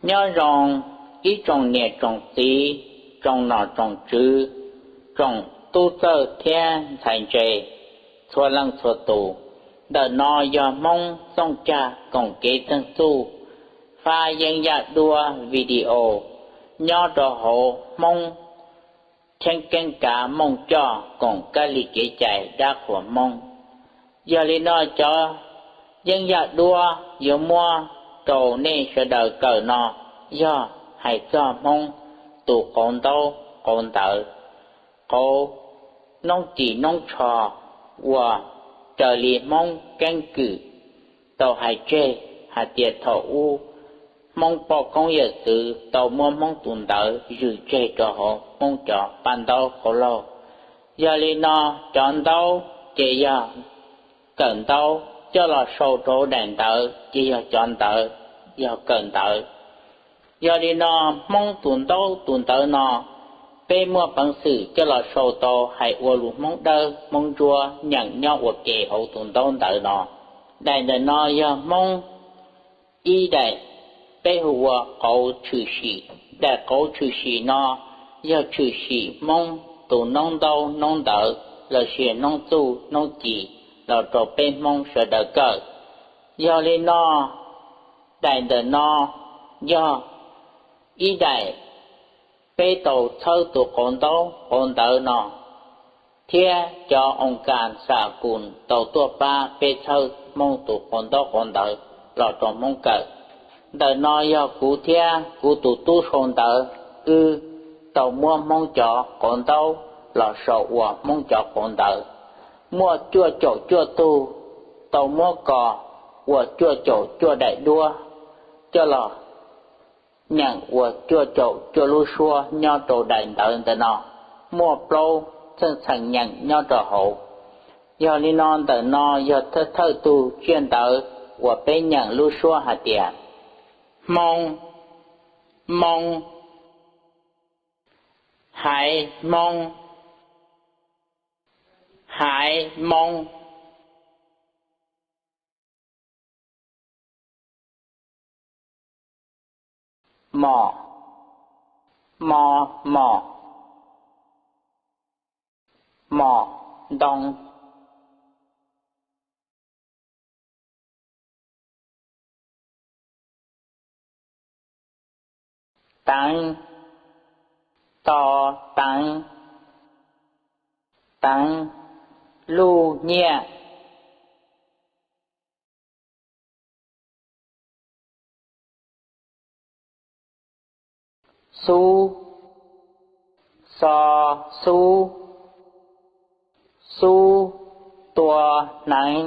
Nyob zoo ib tsoom niam tsoom txiv, tsoom nom tsoom tswv, tsoom tub txawj thiab ntxhais ntse txhua leej txhua tus. Ntawm no yog Hmoob Txooj Cag Koom Kev Txeeg Txuj fab yeeb yaj duab video nyob rau hauv Hmoob Cheeb Keeb Kav Mooj Coj koom kab li kev cai dab qhuas Hmoob. Yog li no cov yeeb yaj duab yuav muab rau nej sawv daws kawm no yog hais txog Hmoob tus qauv ntaub qauv ntawv, qauv noob cim noob tsho uas raws li Hmoob keeb kwm tau hais tseg hais tias thaum ub Hmoob poj koob yawm txwv tau muab Hmoob tus ntawv zwm tseg rau hauv Hmoob cov paj ntaub qauv laug. Yog li no cov ntaub ces yog kawm ntaub, coj los sau rau daim ntawv ces yog cov ntawv, yog kawm ntawv. Yog li no Hmoob tus ntaub tus ntawv no peb muaj peev xwm coj los sau tau hais ua lus Hmoob dawb Hmoob ntsuab nyeem nyob ua ke hauv tus ntaub ntawv no. Daim ntawm no yog Hmoob ib daim peb hu ua qauv tshwm sim. Daim qauv tshwm sim no yog tshwm sim Hmoob tus noob ntaub noob ntawv los sis noob txuj noob ci los rau peb Hmoob sawv daws kawm. Yog li no daim ntawm no yog ib daim peb tau txhawb tus qauv ntaub qauv ntawv no thiab cov oo kas xa kus tau tuaj pab peb txhawb Hmoob tus qauv ntaub qauv ntawv los rau Hmoob kawm. Ntawm no yog kuv thiab kuv tus tub sau ntawv wb tau muab Hmoob cov qauv ntaub los sau ua Hmoob cov qauv ntawv. Muaj cuaj caum cuaj tug tau muab kos ua cuaj caum cuaj daim duab coj los nyeem ua cuaj caum cuaj lub suab nyob rau daim ntawv ntawm no, muaj plaub txheej txheem nyeem nyob rau hauv. Yog li no ntawm no yog thawj thawj tug tsiaj ntawv uas peb nyeem lub suab hais tias hmoob, moob, haiv hmoob, haiv moob, mom, mo mom, mom ntoo, teev, to teev, teev, luj nyiaj, xub, xo xub, xub tua hneev,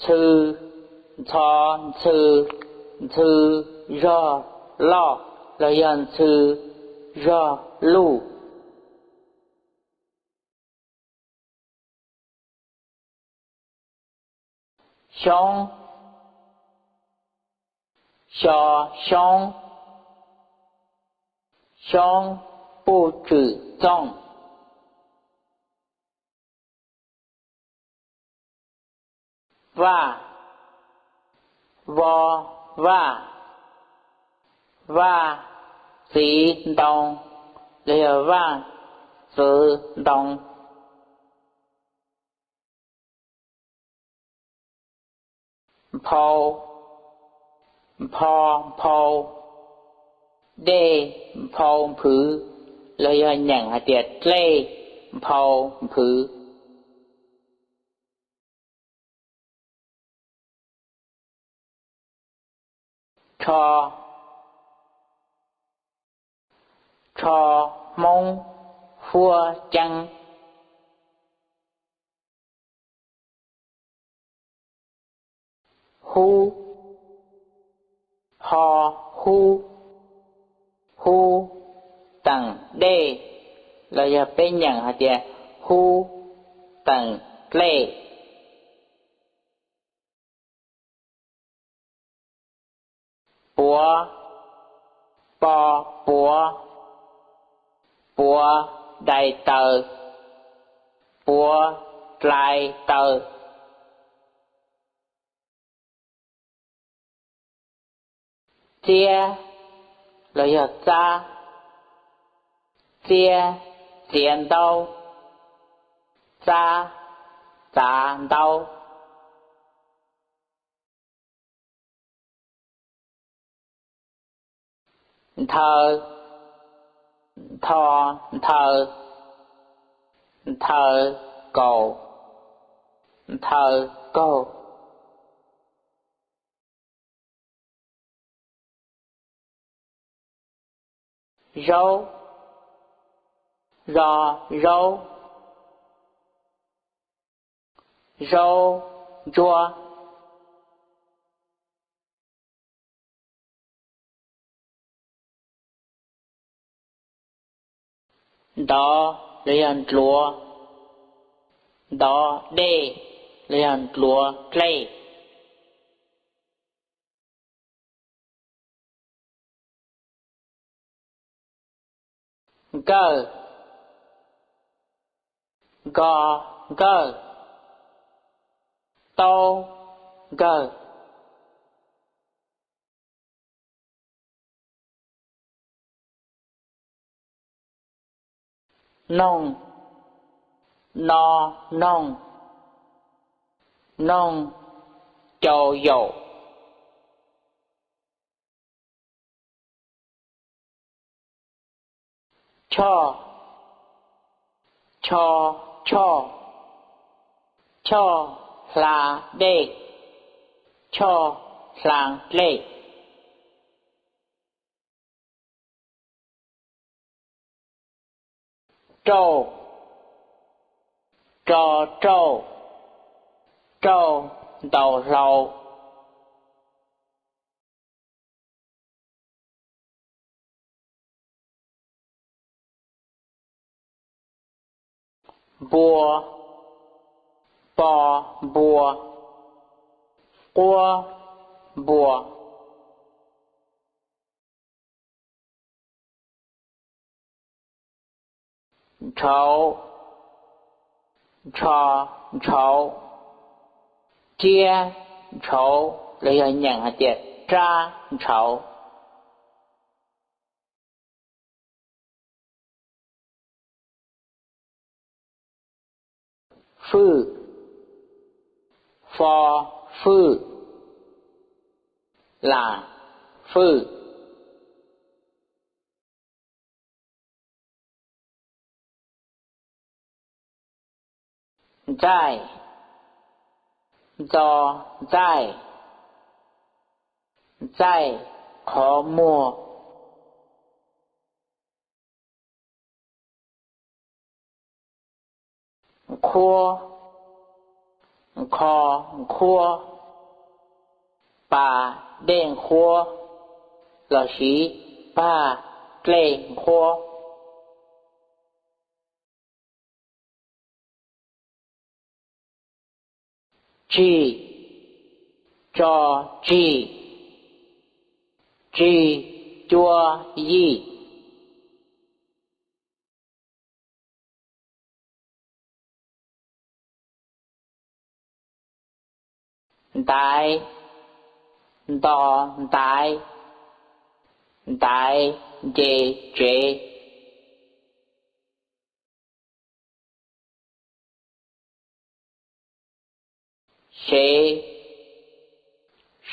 ntxhw, ntxho ntxhw, ntxhw zog loj los yog ntxhw zog luj, xyoob, xyo xyoob, xyoob puj tswm txooj, vaj, vo vaj, vaj txiv ntoo los yog vaj txwv ntoo, nphau, npho nphau, dej nphau nphwv los yog nyeem hais tias dlej nphau nphwv, rho, rho hmoob huab ceeb, hub, ho hub, hub teem dej los yog peb nyeem hais tias hub teem dlej, puav, po puav, puav dai taw, puav dlai taw. Txiab los yog txab. Txiab, txiav ntaub. Txab, txav ntaub. Nthaw, ntho, nthaw. Nthaw kaus. Nthaw kaug. Zaub, zo, zaub. Zaub ntsuab. Ntov los yog ntluav. Ntov dlej los yog ntluav dlej. Nkawj, nko, nkawj. Taub nkawj. Noog, no, noog. Noog cau yaum. Choj, cho, choj. Choj hla dej. Choj hla dlej. Rauj, ro, rauj. Rauj ntaus hlau. Npua, po, npua. Quab npua. Ntshauv, ntsho, ntshauv. Rab ntshauv los yog nyeem hais tias rab ntshauv. Fwj, fo, fwj. Lam fwj. Ntxaij, ntxo, ntxaij. Ntxaij qhov muag. Nqhuab, nqho, nqhuab. Pag dej nqhuab lossis pag dlej nqhuab. Tsig, tso, tsig. Tsig cua yij. Ntaiv, nto, ntaiv. Ntaiv nce tsev. Sev,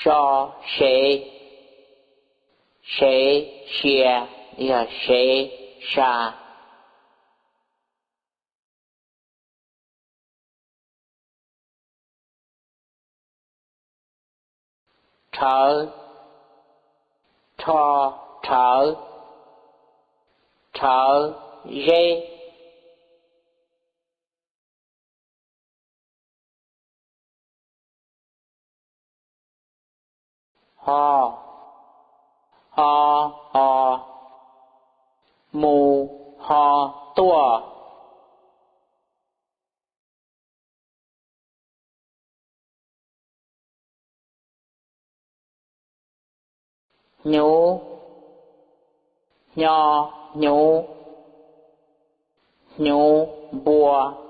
so, sev. Sev sia, yog sev sa. Rhawv, rho, rhawv. Rhawv zeb. Ho, ho, ho. Mus ho tuaj. Hnyuv, hnyo, hnyuv. Hnyuv npua.